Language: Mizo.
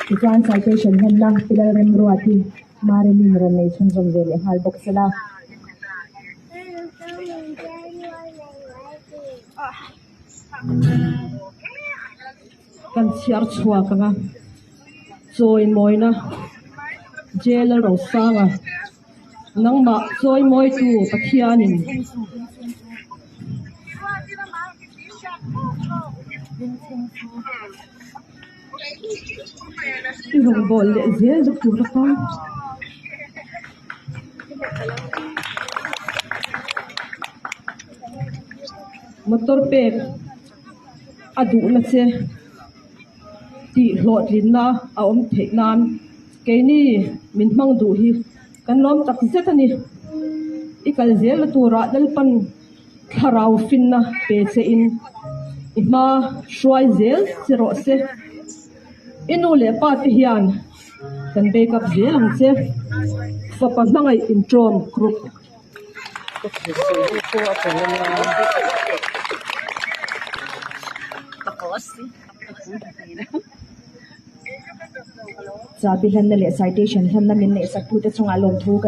Tichuan citation hmanna Pilar Remruati Marilyn rawn nei chhunzawm ve leh nghal bawk sela. Kan chhiar chhuak ang a, chawimawina Jail Rosanga nangmah chawimawitu Pathianin I rawngbâwl leh zel deuh tur a kha. Motor pek a duhna che tih hlawhtlinna a awm theih nan keini min hmang duh hi kan lawm tak zet a ni. I kal zelna turah Lalpan Thlarau finna pe che in i hma hruai zel che rawh se. I nu leh pa te hian kan bake up zel ang che. Fapa hmangaih intawm group. Chabi hlanna leh citation hlanna min neihsak tute chungah lawmthu kan.